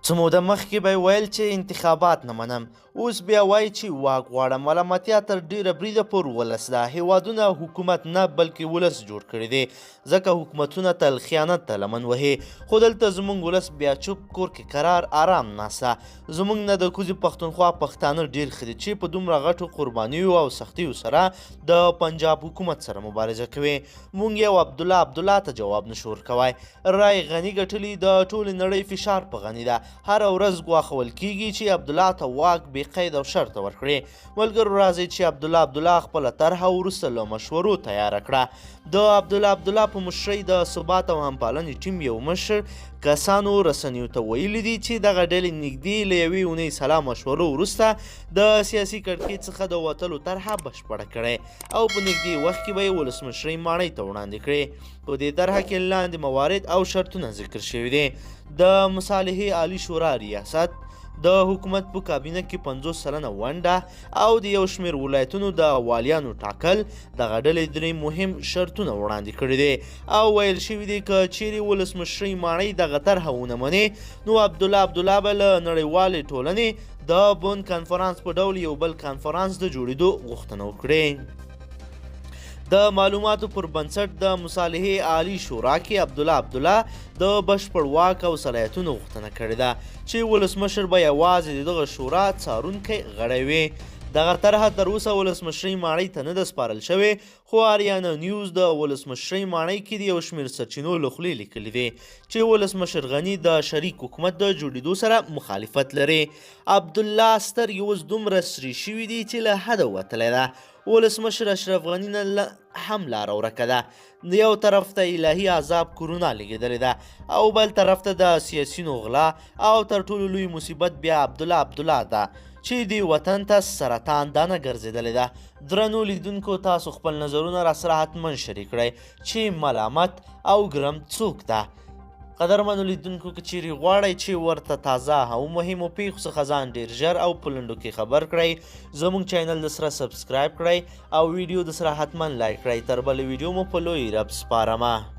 څه موده مخکې به یې ویل چې انتخابات نه منم، اوس بیا وایي چې واک غواړم. ملامتیا تر ډېره بریده پر ولس ده. هېوادونه حکومت نه بلکې ولس جوړ کړي دي، ځکه حکومتونه تل خیانت ته لمن وهي، خو دلته زمونږ ولس بیا چوپ کور کې کرار ارام ناسته. زمونږ نه د کوزې پښتونخوا پښتانه ډېر ښه دي چې په دومره غټو قربانیو او سختیو سره د پنجاب حکومت سره مبارزه کوي. مونږ یو عبدالله عبدالله ته جواب نشو ورکوای. رای غني ګټلي، د ټولې نړۍ فشار په غني ده، هره ورځ ګواښول کیږي چې عبدالله ته واک بې قید او شرطه ورکړي. ملګرو راځئ چې عبدالله عبدالله خپله طرحه وروسته له مشورو تیاره کړه. د عبدالله عبدالله په مشرۍ د ثبات او همپالنې ټیم یو مشر کسانو رسنیو ته ویلي دي چې دغه ډلې نږدې له یوې اونۍ سلا مشورو وروسته د سیاسي کړکېچ څخه د وتلو طرحه بشپړه کړې او په نږدې وخت کې به یې ولسمشرۍ ماڼۍ ته وړاندې کړي. په دې طرحه کې لاندې موارد او شرطونه ذکر شوي دي: د مصالحې عالي شورا ریاست، د حکومت په کابینه کې 50% ونډه او د یو شمېر ولایتونو د والیانو ټاکل. دغه ډلې درې مهم شرطونه وړاندې کړي دي او ویل شوي دي که چیرې ولسمشرۍ ماڼۍ دغه طرحه ونه مني نو عبدالله عبدالله به له نړیوالې ټولنې د بون کانفرانس په ډول یو بل کانفرانس د جوړېدو غوښتنه وکړي. د معلوماتو پر بنسټ د مصالحې عالي شورا کې عبدالله عبدالله د بشپړ واک او صلاحیتونو غوښتنه کړې ده چې ولسمشر به یوازې د دغه شورا څارونکی غړی وي. دغه طرحه تر اوسه ولسمشرۍ ماڼۍ ته نه ده سپارل شوې، خو آریانا نیوز د ولسمشرۍ ماڼۍ کې د یو شمېر سرچینو له خولې لیکلي دي چې ولسمشر غني د شریک حکومت د جوړېدو سره مخالفت لري. عبدالله سترګې اوس دومره سرې شوې دي چې له حده وتلی ده. ولسمشر اشرف غني نه هم لاره ورکه ده. یو طرف ته الهي عذاب کرونا لګېدلې ده او بل طرف ته د سیاسیونو غلا او تر ټولو لوی مصیبت بیا عبدالله عبدالله ده چې دې وطن ته سرطان دانه ګرځېدلې ده. درنو لیدونکو، تاسو خپل نظرونه راسره حتما شریک کړئ چې ملامت او ګرم څوک ده. قدرمنو لیدونکو، که چیرې غواړئ چې ورته تازه او مهمو پیښو څخه ځان ډیر ژر او په لنډو کې خبر کړئ، زموږ چینل د سره subscribe کړئ او ویډیو د سره حتما like کړئ. تر بلې ویډیو مو په لوی رب سپارمه.